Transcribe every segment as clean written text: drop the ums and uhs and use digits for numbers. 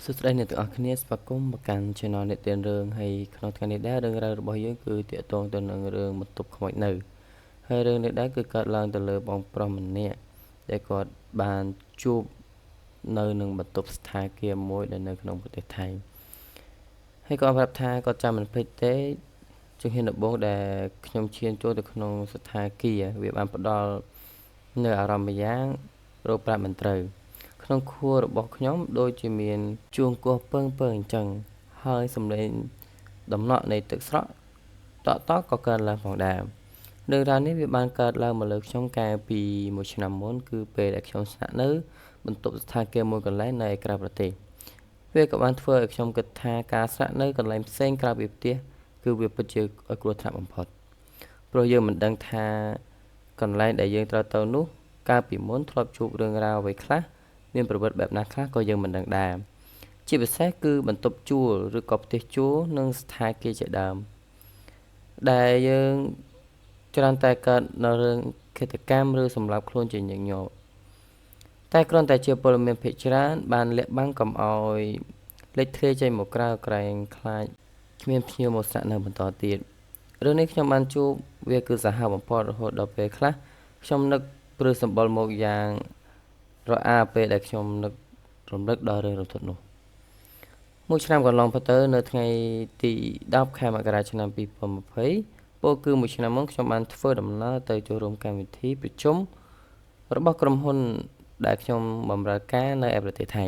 សួស្តីអ្នកទាំងអស់គ្នាស្វាគមន៍មកកាន់ Channel អ្នកទានរឿងហើយក្នុងថ្ងៃនេះដែររឿងរ៉ាវរបស់យើងគឺទាក់ទងទៅនឹងរឿងបន្ទប់ខ្មោចនៅហើយរឿងនេះដែរគឺកើតឡើងទៅលើបងប្រុសម្នាក់ដែលគាត់បានជួបនៅនឹងបន្ទប់ស្ថាគារមួយដែលនៅក្នុងប្រទេសថៃហើយគាត់ប្រាប់ថាគាត់ចាំមិនភ្លេចទេជំហានដំបូងដែលខ្ញុំឈានចូលទៅក្នុងស្ថាគារវាបានផ្ដល់នៅអារម្មណ៍ម្យ៉ាងរកប្រាប់មិនត្រូវក្នុងខួររបស់ខ្ញុំដូចជាមានជួងគោះពើងពើអញ្ចឹងហើយសំឡេងដំណក់នៃទឹកស្រក់តក់តក់ក៏កើតឡើងផងដែររឿងរ៉ាវនេះវាបានកើតឡើងមកលើខ្ញុំកាលពីមួយឆ្នាំមុនគឺពេលដែលខ្ញុំស្នាក់នៅបន្ទប់ស្ថាគារមួយកន្លែងនៅឯក្រៅប្រទេសវាក៏បានធ្វើឲ្យខ្ញុំគិតថាការស្នាក់នៅកន្លែងផ្សេងក្រៅពីផ្ទះគឺវាពិតជាឲ្យគ្រោះថ្នាក់បំផុតព្រោះយើងមិនដឹងថាកន្លែងដែលយើងត្រូវទៅនោះកាលពីមុនធ្លាប់ជួបរឿងរ៉ាវអ្វីខ្លះមានប្រវត្តិបែបណាខ្លះក៏យើងមិនដឹងដែរជាពិសេសគឺបន្ទប់ជួលឬក៏ផ្ទះជួលនិងស្ថាគារជាដើមដែលយើងច្រើនតែកើតនៅរឿងឃាតកម្មឬសម្លាប់ខ្លួនជាញឹកញាប់តែគ្រាន់តែជាពលរដ្ឋភាគច្រើនបានលាក់បាំងកុំឲ្យលេចធ្លាយចេញមកក្រៅក្រែងខ្លាចគ្មានភ្ញៀវមកស្នាក់នៅបន្តទៀតរឿងនេះខ្ញុំបានជួបវាគឺសាហាវបំផុតរហូតដល់ពេលខ្លះខ្ញុំនឹកព្រឺសម្បុរមកយ៉ាងរអាពេលដែលខ្ញុំនឹករំលឹកដល់រឿងរន្ធត់នោះមួយឆ្នាំកន្លងផុតទៅនៅថ្ងៃទី10ខែមករាឆ្នាំ2020ពោលគឺមួយឆ្នាំមុនខ្ញុំបានធ្វើដំណើរទៅចូលរួមកម្មវិធីប្រជុំរបស់ក្រុមហ៊ុនដែលខ្ញុំបម្រើការនៅឯប្រទេសថៃ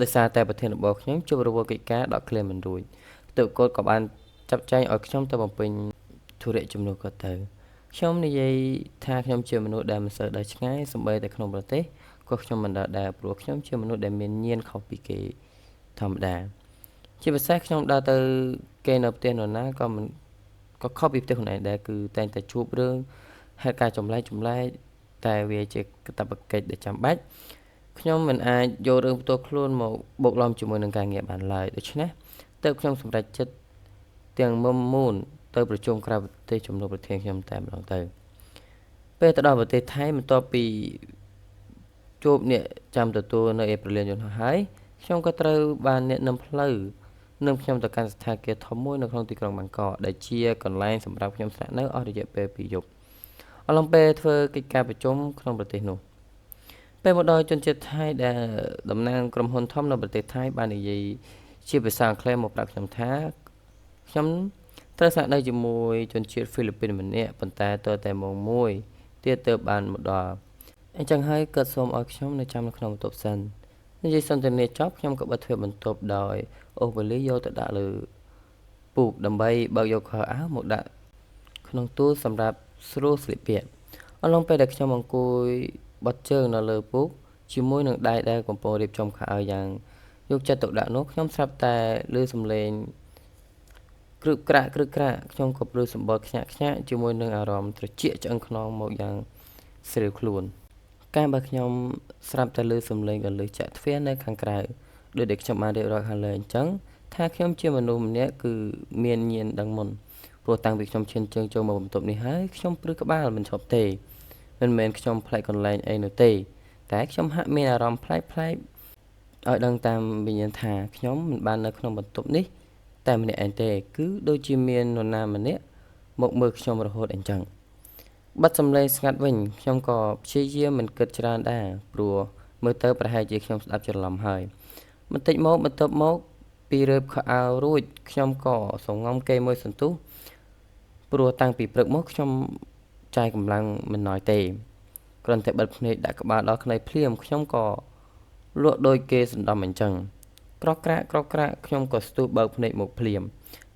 ដោយសារតែប្រធានរបស់ខ្ញុំជួបរវល់កិច្ចការដកឃ្លានមិនរួចទើបគាត់ក៏បានចាត់ចែងឲ្យខ្ញុំទៅបំពេញធុរៈជំនួសគាត់ទៅខ្ញុំនិយាយថាខ្ញុំជាមនុស្សដែលមិនសូវដើរឆ្ងាយសូម្បីតែក្នុងប្រទេសក៏ខ្ញុំមិនដើរដែរព្រោះខ្ញុំជាមនុស្សដែលមានញៀនខុសពីគេធម្មតាជាពិសេសខ្ញុំដើរទៅគេនៅផ្ទះនរណាក៏មិនក៏ខុសពីផ្ទះខ្លួនឯងដែរគឺតែងតែជួបរឿងហេតុការណ៍ចម្លែកចម្លែកតែវាជាកាតព្វកិច្ចដែលចាំបាច់ខ្ញុំមិនអាចយករឿងផ្ទាល់ខ្លួនមកបូកឡំជាមួយនឹងការងារបានឡើយដូច្នេះទើបខ្ញុំសម្រេចចិត្តទាំងមុំមូនទៅប្រជុំក្រៅប្រទេសជំនួសប្រធានខ្ញុំតែម្ដងទៅពេលទៅដល់ប្រទេសថៃបន្ទាប់ពីជួបអ្នកចាំទទួលនៅឯព្រលានយន្តហោះហើយខ្ញុំក៏ត្រូវបានអ្នកនាំផ្លូវនឹងខ្ញុំទៅកាន់ស្ថាគារធំមួយនៅក្នុងទីក្រុងបាងកកដែលជាកន្លែងសម្រាប់ខ្ញុំស្នាក់នៅអស់រយៈពេល2យប់អំឡុងពេលធ្វើកិច្ចការប្រជុំក្នុងប្រទេសនោះពេលមកដល់ជនជាតិថៃដែលតំណាងក្រុមហ៊ុនធំនៅប្រទេសថៃបាននិយាយជាភាសាអង់គ្លេសមកប្រាប់ខ្ញុំថាខ្ញុំត្រូវស្នាក់នៅជាមួយជនជាតិហ្វីលីពីនម្នាក់ប៉ុន្តែទើបតែម៉ោង1ទៀតទើបបានមកដល់អញ្ចឹងហើយគាត់សូមឲ្យខ្ញុំនៅចាំនៅក្នុងបន្ទប់សិននិយាយសន្ទនាចប់ខ្ញុំក៏បិទទ្វារបន្ទប់ដោយអូសវ៉ាលីយកទៅដាក់លើពូកដើម្បីបើកយកខោអាវមកដាក់ក្នុងទូសម្រាប់ស្រួលស្លៀកពាក់អំឡុងពេលដែលខ្ញុំអង្គុយបត់ជើងនៅលើពូកជាមួយនឹងដៃដែលកំពុងរៀបចំខោអាវយ៉ាងយកចិត្តទុកដាក់នោះខ្ញុំស្រាប់តែឮសំឡេងគ្រឹបក្រាក់គ្រឹបក្រាក់ខ្ញុំក៏ព្រឺសម្បុរខ្ញាក់ខ្ញាក់ជាមួយនឹងអារម្មណ៍ត្រចៀកឆ្អឹងខ្នងមកយ៉ាងស្រាវខ្លួនកាលបើខ្ញុំស្រាប់តែឮសំឡេងកលឹះចាក់ទ្វារនៅខាងក្រៅដោយដែលខ្ញុំបានរៀបរាប់ខាងលើអញ្ចឹងថាខ្ញុំជាមនុស្សម្នាក់គឺមានញៀនដឹងមុនព្រោះតាំងពីខ្ញុំឈានជើងចូលមកបន្ទប់នេះហើយខ្ញុំព្រឺក្បាលមិនឈប់ទេមិនមែនខ្ញុំប្លែកកន្លែងអីនោះទេតែខ្ញុំហាក់មានអារម្មណ៍ប្លែកប្លែកឲ្យដឹងតាមវិញ្ញាណថាខ្ញុំមិនបាននៅក្នុងបន្ទប់នេះតែម្នាក់ឯងទេគឺដូចជាមាននរណាម្នាក់មកមើលខ្ញុំរហូតអញ្ចឹងបាត់សំឡេងស្ងាត់វិញខ្ញុំក៏ព្យាយាមមិនគិតច្រើនដែរព្រោះមើលទៅប្រហែលជាខ្ញុំស្ដាប់ច្រឡំហើយបន្តិចមកបន្ទាប់មកពីរើបខោអាវរួចខ្ញុំក៏សងំគេមួយសន្ទុះព្រោះតាំងពីព្រឹកមកខ្ញុំចាយកម្លាំងមិនណយទេគ្រាន់តែបិទភ្នែកដាក់ក្បាលដល់ខ្នើយភ្លាមខ្ញុំក៏លក់ដូចគេសណ្ដំអញ្ចឹងក្រក្រាក់ក្រក្រាក់ខ្ញុំក៏ស្ទុះបើកភ្នែកមកភ្លាម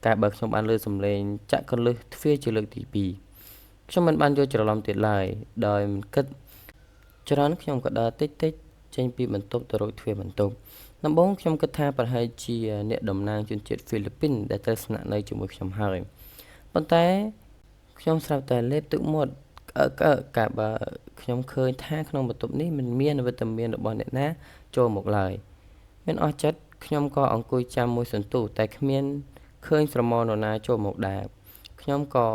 តែបើខ្ញុំបានលើសំឡេងចាក់កលឹះទ្វារជាលើកទី2ខ្ញុំមិនបានយល់ច្រឡំទៀតឡើយដោយមិនគិតច្រើនខ្ញុំក៏ដើរតិចតិចចេញពីបន្ទប់ទៅរកទ្វារបន្ទប់ដំបូងខ្ញុំគិតថាប្រហែលជាអ្នកតំណាងជនជាតិហ្វីលីពីនដែលត្រូវស្នាក់នៅជាមួយខ្ញុំហើយប៉ុន្តែខ្ញុំស្រាប់តែលេបទឹកមាត់ក្អឹកក្អឹកកាលបើខ្ញុំឃើញថាក្នុងបន្ទប់នេះមិនមានវត្តមានរបស់អ្នកណាចូលមកឡើយមានអស់ចិត្តខ្ញុំក៏អង្គុយចាំមួយសន្ទុះតែគ្មានឃើញស្រមោលនរណាចូលមកដែរខ្ញុំក៏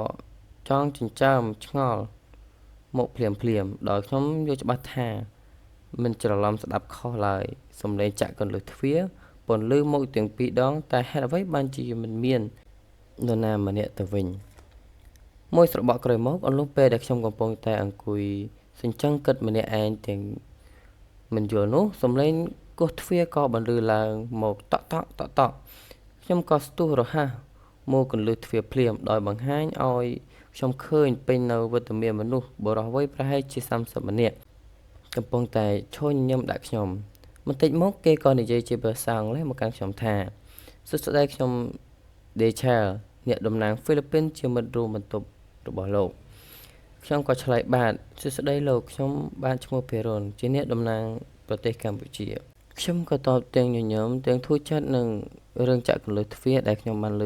ចង់ចិញ្ចើមឆ្ងល់មកភ្លាមភ្លាមដោយខ្ញុំយល់ច្បាស់ថាមិនច្រឡំស្ដាប់ខុសឡើយសំឡេងចាក់កន្លឹះទ្វារព ន្លឺមកទាំងពីរដងតែហេតុអ្វីបានជាមិនមាននរណាម្នាក់ទៅវិញមួយស្របក់ក្រោយមកអន្លុះពេលដែលខ្ញុំកំពុងតែអង្គុយសញ្ជឹងគិតម្នាក់ឯងទាំងមិនយល់នោះសំឡេងគោះទ្វារក៏បន្លឺឡើងមកតក់តក់តក់តក់ខ្ញុំក៏ស្ទុះរហ័សមកកន្លឹះទ្វារភ្លាមដោយបង្ហាញឲ្យខ្ញុំឃើញពេញនៅវត្តមានមនុស្សបុរសវ័យប្រហែលជា30ម្នាក់កំពុងតែឈរញញឹមដាក់ខ្ញុំបន្តិចមកគេក៏និយាយជាភាសាអង់គ្លេសមកកាន់ខ្ញុំថាសួស្តីខ្ញុំដេឆែលអ្នកតំណាងហ្វីលីពីនជាមិត្តរួមបន្ទប់របស់លោកខ្ញុំក៏ឆ្លើយបាទសួស្តីលោកខ្ញុំបានឈ្មោះភិរុនជាអ្នកតំណាងប្រទេសកម្ពុជាខ្ញុំក៏តបទាំងញញឹមទាំងធូរចិត្តនឹងរឿងចាក់កន្លឹះទ្វារដែលខ្ញុំបានឮ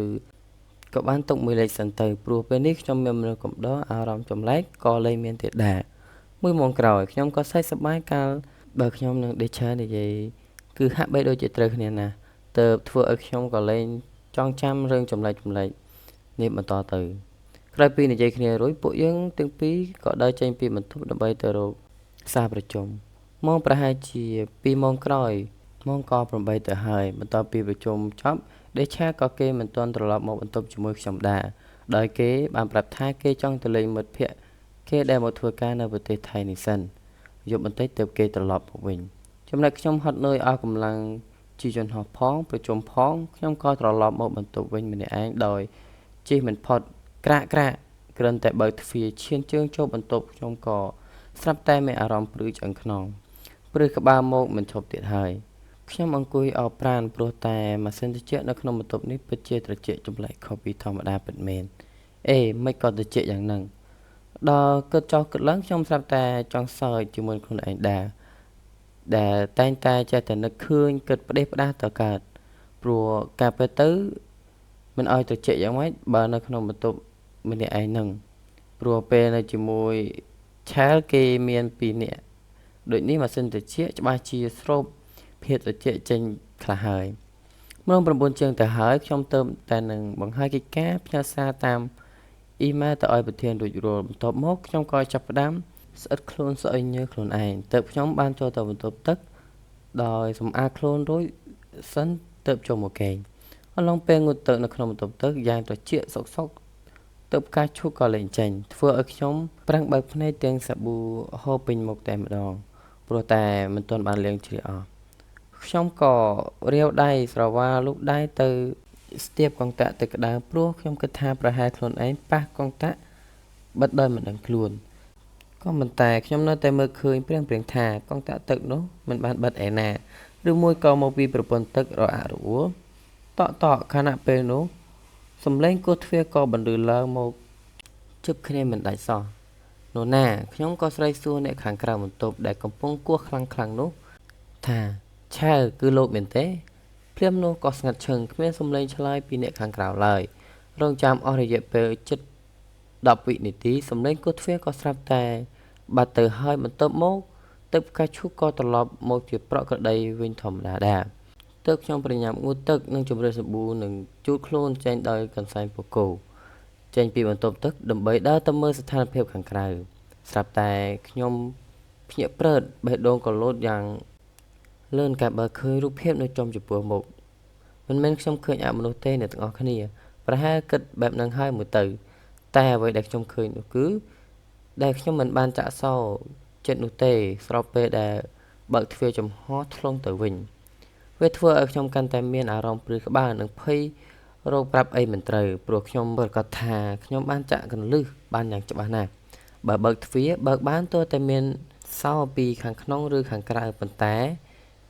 ក៏បានទុកមួយលេខសិនទៅព្រោះពេលនេះខ្ញុំមានមនុស្សកំដរអារម្មណ៍ចម្លែកក៏លែងមានទៀតដែរមួយម៉ោងក្រោយខ្ញុំក៏សើចសប្បាយកាលបើខ្ញុំនឹងដេឆានិយាយគឺហាក់បីដូចជាត្រូវគ្នាណាស់ទើបធ្វើឲ្យខ្ញុំក៏លែងចងចាំរឿងចម្លែកៗនេះបន្តទៅក្រោយពីនិយាយគ្នារួចពួកយើងទាំងពីរក៏ដើរចេញពីបន្ទប់ដើម្បីទៅរកសារប្រជុំម៉ោងប្រហែលជា2ម៉ោងក្រោយម៉ោងក៏8ទៅហើយបន្ទាប់ពីប្រជុំចប់ដេឆាក៏គេមិនទាន់ត្រឡប់មកបន្ទប់ជាមួយខ្ញុំដែរដោយគេបានប្រាប់ថាគេចង់ទៅលេងមិត្តភក្តិគេដែលមកធ្វើការនៅប្រទេសថៃនេះសិនយប់បន្តិចទើបគេត្រឡប់មកវិញចំណែកខ្ញុំហត់នឿយអស់កម្លាំងជិះយន្តហោះផងប្រជុំផងខ្ញុំក៏ត្រឡប់មកបន្ទប់វិញម្នាក់ឯងដោយជិះមិនផុតក្រាក់ក្រាក់គ្រាន់តែបើកទ្វារឈានជើងចូលបន្ទប់ខ្ញុំក៏ស្រាប់តែមានអារម្មណ៍ព្រឺឆ្អឹងខ្នងព្រឺក្បាលមកមិនឈប់ទៀតហើយខ្ញុំអង្គុយអោបប្រាណព្រោះតែម៉ាស៊ីនត្រជាក់នៅក្នុងបន្ទប់នេះពិតជាត្រជាក់ចម្លែកខុសពីធម្មតាពិតមែនអេមិនក៏ត្រជាក់យ៉ាងហ្នឹងដល់គិតចោះគិតឡើងខ្ញុំស្រាប់តែចង់សើចជាមួយខ្លួនឯងដែរដែលតែងតែចេះតែនឹកឃើញគិតផ្ដេសផ្ដាសទៅកើតព្រោះការពេលទៅមិនឲ្យត្រជាក់យ៉ាងម៉េចបើនៅក្នុងបន្ទប់ម្នាក់ឯងហ្នឹងព្រោះពេលនៅជាមួយឆែលគេមាន2នាក់ដូចនេះម៉ាស៊ីនត្រជាក់ច្បាស់ជាស្រូបភាពត្រជាក់ចេញខ្លះហើយម៉ោង9ជាងទៅហើយខ្ញុំទៅតែនឹងបង្ហាញកិច្ចការផ្ញើសារតាមអ៊ីមែលទៅឲ្យប្រធានរួចរាល់បន្ទាប់មកខ្ញុំក៏ចាប់ផ្ដើមស្អិតខ្លួនស្អុយញើខ្លួនឯងទើបខ្ញុំបានចូលទៅបន្ទប់ទឹកដោយសម្អាតខ្លួនរួចសិនទើបចូលមកគេងអន្លង់ពេលងូតទឹកនៅក្នុងបន្ទប់ទឹកយ៉ាងត្រជាក់សុកសុកទើបផ្កាឈូកក៏លែងចេញធ្វើឲ្យខ្ញុំប្រឹងបើកភ្នែកទាំងសាប៊ូហូរពេញមុខតែម្ដងព្រោះតែមិនទាន់បានលាងជ្រះអស់ខ្ញុំក៏រាវដៃស្រវាលូកដៃទៅស្ទាបកុងតាក់ទឹកក្តៅព្រោះខ្ញុំគិតថាប្រហែលខ្លួនឯងប៉ះកុងតាក់បិទដោយមិនដឹងខ្លួនក៏ប៉ុន្តែខ្ញុំនៅតែមើលឃើញព្រៀងៗថាកុងតាក់ទឹកនោះមិនបានបិទឯណាឬមួយក៏មកពីប្រព័ន្ធទឹករអាក់រអួលតក់តក់ខណៈពេលនោះសំឡេងគោះទ្វារក៏បន្លឺឡើងមកជិបគ្នាមិនដាច់សោះនោះណាខ្ញុំក៏ស្រែកសួរអ្នកខាងក្រៅបន្ទប់ដែលកំពុងគោះខ្លាំងៗនោះថាឆែលគឺលោកមែនទេភ្លាមនោះក៏ស្ងាត់ឈឹងគ្មានសំឡេងឆ្លើយពីអ្នកខាងក្រៅឡើយរងចាំអស់រយៈពេលជិត10វិនាទីសំឡេងគោះទ្វារក៏ស្រាប់តែបាត់ទៅហើយបន្ទាប់មកទឹកផ្កាឈូកក៏ត្រឡប់មកជាប្រក្រតីវិញធម្មតាដែរទើបខ្ញុំប្រញាប់ងូតទឹកនិងជម្រើសសាប៊ូនិងជូតខ្លួនចេញដោយកន្សែងពកោចេញពីបន្ទប់ទឹកដើម្បីដើរទៅមើលស្ថានភាពខាងក្រៅស្រាប់តែខ្ញុំភ្ញាក់ព្រឹតបេះដូងក៏លោតយ៉ាងលឿនកាបើឃើញរូបភាពនៅចំចំពោះមុខមិនមែនខ្ញុំឃើញអមនុស្សទេអ្នកទាំងអស់គ្នាប្រហែលគិតបែបហ្នឹងហើយមើលទៅតែអ្វីដែលខ្ញុំឃើញនោះគឺដែលខ្ញុំមិនបានចាក់សោចិត្តនោះទេស្របពេលដែលបើកទ្វារចំហធ្លុងទៅវិញវាធ្វើឲ្យខ្ញុំកាន់តែមានអារម្មណ៍ព្រឺក្បាលនិងភ័យរកប្រាប់អីមិនត្រូវព្រោះខ្ញុំប្រកាសថាខ្ញុំបានចាក់កន្លឹះបានយ៉ាងច្បាស់ណាស់បើបើកទ្វារបើកបានទោះតែមានសោពីខាងក្នុងឬខាងក្រៅប៉ុន្តែ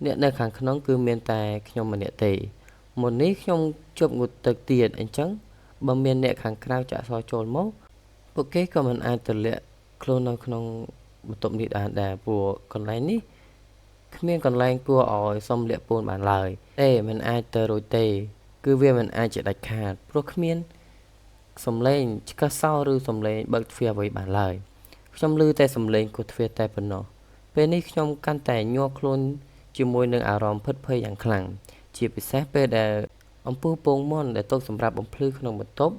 អ្នកនៅខាងក្នុងគឺមានតែខ្ញុំម្នាក់ទេមុននេះខ្ញុំជប់ងូតទឹកទៀតអញ្ចឹងបើមានអ្នកខាងក្រៅចាក់សោចូលមកពួកគេក៏មិនអាចទម្លាក់ខ្លួននៅក្នុងបន្ទប់នេះបានដែរព្រោះកន្លែងនេះគ្មានកន្លែងគួរឲ្យសុំលាក់ពួនបានឡើយទេមិនអាចទៅរួចទេគឺវាមិនអាចជាដាច់ខាតព្រោះគ្មានសំឡេងឆ្កឹះសោឬសំឡេងបើកទ្វារអ្វីបានឡើយខ្ញុំឮតែសំឡេងគោះទ្វារតែប៉ុណ្ណោះពេលនេះខ្ញុំកាន់តែញ័រខ្លួនជាមួយនឹងអារម្មណ៍ភិតភ័យយ៉ាងខ្លាំងជាពិសេសពេលដែលអំពូលពងមាន់ដែលទុកសម្រាប់បំភ្លឺក្នុងបន្ទប់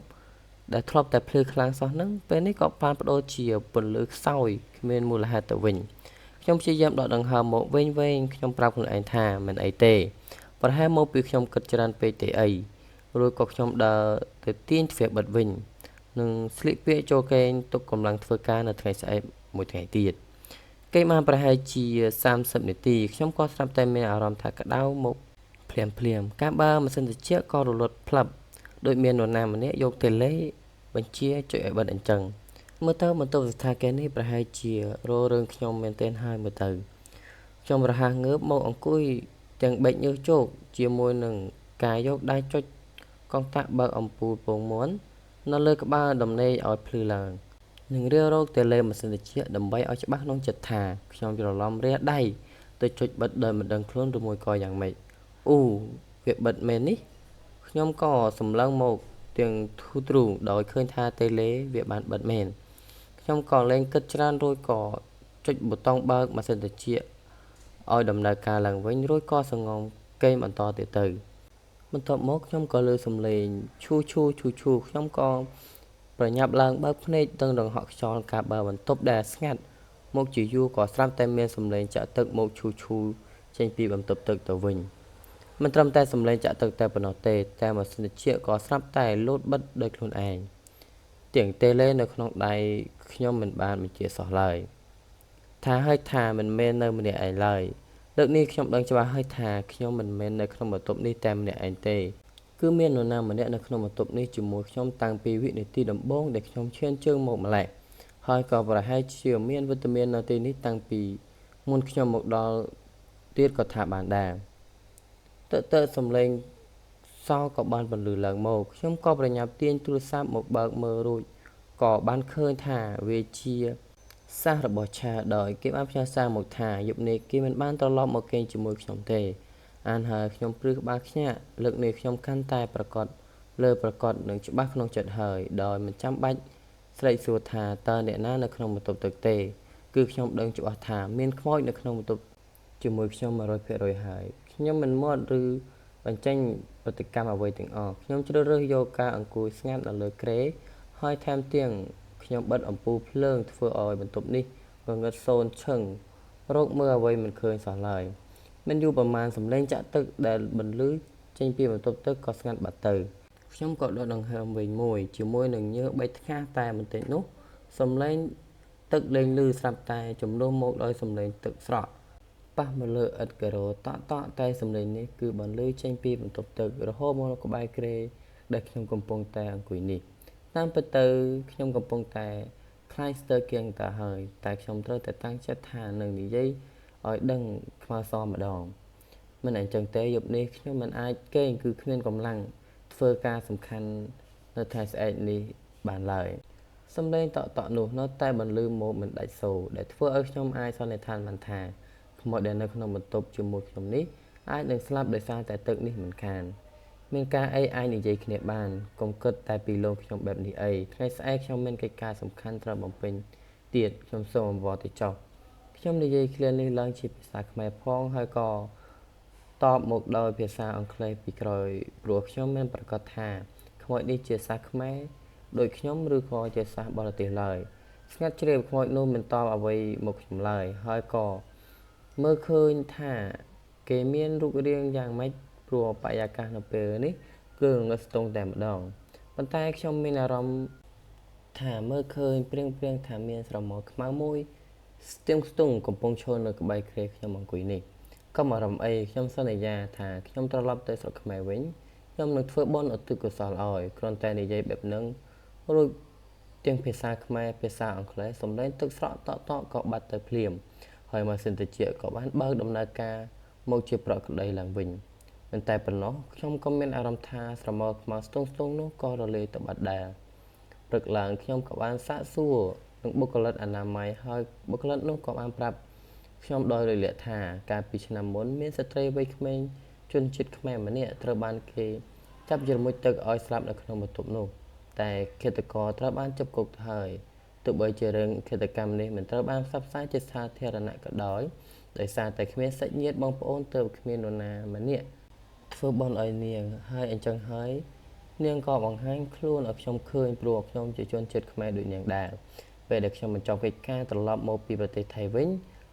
ដែលធ្លាប់តែភ្លឺខ្លាំងសោះហ្នឹងពេលនេះក៏បានប្ដូរជាពន្លឺខ្សោយគ្មានមូលហេតុទៅវិញខ្ញុំព្យាយាមដកដង្ហើមមកវែងៗខ្ញុំប្រាប់ខ្លួនឯងថាមិនអីទេ ប្រហែលមកពីខ្ញុំគិតច្រើនពេកទេអីរួចក៏ខ្ញុំដើរទៅទាញទ្វារបិទវិញនិងស្លៀកពាក់ចូលគេងទុកកម្លាំងធ្វើការនៅថ្ងៃស្អែកមួយថ្ងៃទៀតគេបានប្រហែលជា30នាទីខ្ញុំក៏ស្រាប់តែមានអារម្មណ៍ថាក្តៅមកភ្លាមភ្លាមការបើម៉ាស៊ីនត្រជាក់ក៏រលត់ផ្លាប់ដូចមាននរណាម្នាក់យកតេឡេបញ្ជាចុចឲ្យបិទអញ្ចឹងមើលទៅបន្ទប់សណ្ឋាគារនេះប្រហែលជាររឿងខ្ញុំមែនទែនហើយមើលទៅខ្ញុំរហ័សងើបមកអង្គុយទាំងបែកញើសជោគជាមួយនឹងការយកដៃចុចកុងតាក់បើកអំពូលពងមាន់នៅលើក្បាលដំណេកឲ្យភ្លឺឡើងនិងរាវរកតេឡេម៉ាស៊ីនត្រជាក់ដើម្បីឲ្យច្បាស់ក្នុងចិត្តថាខ្ញុំច្រឡំរាដៃទៅចុចបិទដោយមិនដឹងខ្លួនឬមួយក៏យ៉ាងម៉េចអូវាបិទមែននេះខ្ញុំក៏សម្លឹងមកទាំងធូរទ្រូងដោយឃើញថាតេឡេវាបានបិទមែនខ្ញុំក៏លែងគិតច្រើនរួចក៏ចុចប៊ូតុងបើកម៉ាស៊ីនត្រជាក់ឲ្យដំណើរការឡើងវិញរួចក៏សងំគេងបន្តទៀតទៅបន្ទាប់មកខ្ញុំក៏លើសំឡេងឈូឈូឈូឈូខ្ញុំក៏ប្រញាប់ឡើងបើកភ្នែកទាំងរង្ហក់ខ្យល់ការបើបន្ទប់ដែលស្ងាត់មកជាយូរក៏ស្រាប់តែមានសំឡេងចាក់ទឹកមកឈូឈូចេញពីបន្ទប់ទឹកទៅវិញមិនត្រឹមតែសំឡេងចាក់ទឹកតែប៉ុណ្ណោះទេតែម៉ាស៊ីនត្រជាក់ក៏ស្រាប់តែលោតបិទដោយខ្លួនឯងទាំងតេឡេនៅក្នុងដៃខ្ញុំមិនបានបញ្ជាសោះឡើយថាហើយថាមិនមែននៅម្នាក់ឯងឡើយលើកនេះខ្ញុំដឹងច្បាស់ហើយថាខ្ញុំមិនមែននៅក្នុងបន្ទប់នេះតែម្នាក់ឯងទេគឺមាននរណាម្នាក់នៅក្នុងបន្ទប់នេះជាមួយខ្ញុំតាំងពីវិនាទីដំបូងដែលខ្ញុំឈានជើងមកម្ល៉េះហើយក៏ប្រហែលជាមានវត្តមាននៅទីនេះតាំងពីមុនខ្ញុំមកដល់ទៀតក៏ថាបានដែរទៅសំឡេងសោក៏បានបន្លឺឡើងមកខ្ញុំក៏ប្រញាប់ទាញទូរស័ព្ទមកបើកមើលរួចក៏បានឃើញថាវាជាសាររបស់ឆាដោយគេបានផ្ញើសារមកថាយប់នេះគេមិនបានត្រឡប់មកគេងជាមួយខ្ញុំទេអានហើយខ្ញុំព្រឺក្បាលខ្ញាក់លើកនេះខ្ញុំកាន់តែប្រកាសលើប្រកាសនឹងច្បាស់ក្នុងចិត្តហើយដោយមិនចាំបាច់ស្រែកសួរថាតើអ្នកណានៅក្នុងបន្ទប់ទឹកទេគឺខ្ញុំដឹងច្បាស់ថាមានខ្មោចនៅក្នុងបន្ទប់ជាមួយខ្ញុំ 100% ហើយខ្ញុំមិនមាត់ឬបញ្ចេញប្រតិកម្មអ្វីទាំងអស់ខ្ញុំជ្រើសរើសយកការអង្គុយស្ងាត់នៅលើគ្រែហើយថែមទាំងខ្ញុំបិទអំពូលភ្លើងធ្វើឲ្យបន្ទប់នេះងងឹតសូន្យឈឹងរកមើលអ្វីមិនឃើញសោះឡើយមិនយូរប្រមាណសំឡេងចាក់ទឹកដែលបន្លឺចេញពីបន្ទប់ទឹកក៏ស្ងាត់បាត់ទៅខ្ញុំក៏ដកដង្ហើមវិញមួយជាមួយនឹងញើសបីថ្ងាសតែបន្តិចនោះសំឡេងទឹកលែងលឺស្រាប់តែជំនួសមកដោយសំឡេងទឹកស្រក់ប៉ះមកលើឥដ្ឋការ៉ូតក់តក់តែសំឡេងនេះគឺបន្លឺចេញពីបន្ទប់ទឹករហូតមកក្បែរគ្រែដែលខ្ញុំកំពុងតែអង្គុយនេះតាមពិតទៅខ្ញុំកំពុងតែខ្លាចស្ទើរគៀងតាហើយតែខ្ញុំត្រូវតែតាំងចិត្តថានឹងនិយាយឲ្យដឹងខ្មៅសម្ដងមិនអញ្ចឹងទេយប់នេះខ្ញុំមិនអាចគេងគឺគ្មានកម្លាំងធ្វើការសំខាន់នៅថ្ងៃស្អែកនេះបានឡើយសំឡេងតក់តក់នោះនៅតែបន្លឺមកមិនដាច់សូរដែលធ្វើឲ្យខ្ញុំអាចសន្និដ្ឋានបានថាខ្មោចដែលនៅក្នុងបន្ទប់ជាមួយខ្ញុំនេះអាចនឹងស្លាប់ដោយសារតែទឹកនេះមិនខានមានការអីអាចនិយាយគ្នាបានកុំគិតតែពីលោកខ្ញុំបែបនេះអីថ្ងៃស្អែកខ្ញុំមានកិច្ចការសំខាន់ត្រូវបំពេញទៀតខ្ញុំសូមអង្វរទៅចុះខ្ញុំនិយាយឃ្លានេះឡើងជាភាសាខ្មែរផងហើយក៏តបមកដោយភាសាអង់គ្លេសពីក្រោយព្រោះខ្ញុំមិនប្រាកដថាខ្មោចនេះជាសាសខ្មែរដូចខ្ញុំឬក៏ជាសាសបរទេសឡើយស្ងាត់ជ្រាបខ្មោចនោះមិនតបអ្វីមកខ្ញុំឡើយហើយក៏មើលឃើញថាគេមានរូបរាងយ៉ាងម៉េចព្រោះបរិយាកាសនៅពេលនេះគឺងងឹតស្ទង់តែម្ដងប៉ុន្តែខ្ញុំមានអារម្មណ៍ថាមើលឃើញព្រៀងៗថាមានស្រមោលខ្មៅមួយស្ទឹងស្ទង់កំពុងឈរនៅក្បែរគ្រែខ្ញុំអង្គុយនេះកុំអារម្មណ៍អីខ្ញុំសន្យាថាខ្ញុំត្រឡប់ទៅស្រុកខ្មែរវិញខ្ញុំនឹងធ្វើបុណ្យឧទ្ទិសកុសលឲ្យគ្រាន់តែនិយាយបែបហ្នឹងរួចទាំងភាសាខ្មែរភាសាអង់គ្លេសសំឡេងទឹកស្រក់តក់តក់ក៏បាត់ទៅភ្លាមហើយម៉ាស៊ីនត្រជាក់ក៏បានបើកដំណើរការមកជាប្រក្រតីឡើងវិញមិនតែប៉ុណ្ណោះខ្ញុំក៏មានអារម្មណ៍ថាស្រមោលខ្មៅស្ទង់ៗនោះក៏រលាយទៅបាត់ដែរព្រឹកឡើងខ្ញុំក៏បានសាកសួរនឹងបុគ្គលិកអនាម័យហើយបុគ្គលិកនោះក៏បានប្រាប់ខ្ញុំដោយរលាកថាកាលពីឆ្នាំមុនមានស្ត្រីវ័យក្មេងជនជាតិខ្មែរម្នាក់ត្រូវបានគេចាប់ជ្រមុជទឹកឲ្យស្លាប់នៅក្នុងបន្ទប់នោះតែឃាតករត្រូវបានចាប់គុកទៅហើយទោះបីជារឿងឃាតកម្មនេះមិនត្រូវបានផ្សព្វផ្សាយជាសាធារណៈក៏ដោយដោយសារតែគ្មានសាច់ញាតិបងប្អូនទើបគ្មាននរណាម្នាក់ធ្វើបុណ្យឲ្យនាងហើយអញ្ចឹងហើយនាងក៏បង្ហាញខ្លួនឲ្យខ្ញុំឃើញព្រោះខ្ញុំជាជនជាតិខ្មែរដូចនាងដែរពេលដែលខ្ញុំបញ្ចប់កិច្ចការត្រឡប់មកពីប្រទេសថៃវិញ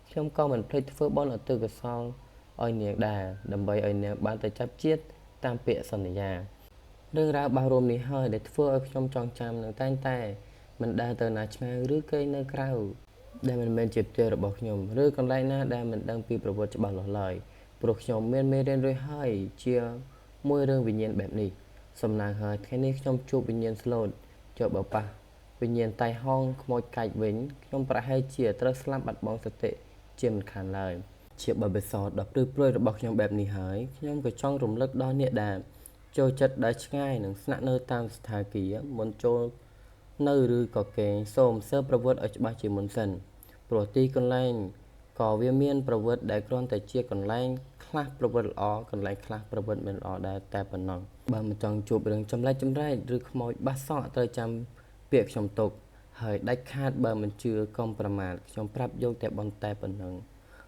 ខ្ញុំក៏មិនភ្លេចធ្វើបុណ្យឧទ្ទិសកុសល ឲ្យនាងដែរដើម្បីឲ្យនាងបានទៅចាប់ជាតិតាមពាក្យសន្យារឿងរ៉ាវបាសរួមនេះហើយដែលធ្វើឲ្យខ្ញុំចងចាំនិងតែងតែមិនដែលទៅណាឆ្ងាយឬគេងនៅក្រៅដែលមិនមែនជាផ្ទះរបស់ខ្ញុំឬកន្លែងណាដែលមិនដឹងពីប្រវត្តិច្បាស់លាស់ឡើយព្រោះខ្ញុំមានមេរៀនរួចហើយជាមួយរឿងវិញ្ញាណបែបនេះសំណាងហើយថ្ងៃនេះខ្ញុំជួបវិញ្ញាណស្លូតចុះបើប៉ះវិញ្ញាណតៃហងខ្មោចកាច់វិញខ្ញុំប្រហែលជាត្រូវស្លាប់បាត់បង់សតិជាមិនខានឡើយជាបទពិសោធន៍ដ៏ព្រឺព្រួចរបស់ខ្ញុំបែបនេះហើយខ្ញុំក៏ចង់រំលឹកដល់អ្នកដែលចូលចិត្តដើរឆ្ងាយនិងស្នាក់នៅតាមសណ្ឋាគារមុនចូលនៅឬក៏គេងសូមស៊ើបប្រវត្តិឲ្យច្បាស់ជាមុនសិនព្រោះទីកន្លែងក៏វាមានប្រវត្តិដែលគ្រាន់តែជាកន្លែងខ្លះប្រវត្តិល្អកន្លែងខ្លះប្រវត្តិមិនល្អដែរតែប៉ុណ្ណោះបើមិនចង់ជួបរឿងចម្លែកចម្លែកឬខ្មោចបាសសក់ត្រូវចាំពាក្យខ្ញុំទុកហើយដាច់ខាតបើមិនជឿកុំប្រមាថខ្ញុំប្រាប់យកតែប៉ុន្តែប៉ុណ្ណឹង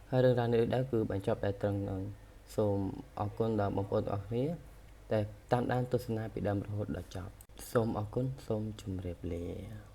ហើយរឿងរ៉ាវនេះដែរគឺបញ្ចប់តែត្រឹមហ្នឹងសូមអរគុណដល់បងប្អូនទាំងអស់គ្នាដែលតាមដានទស្សនាពីដើមរហូតដល់ចប់សូមអរគុណសូមជម្រាបលា។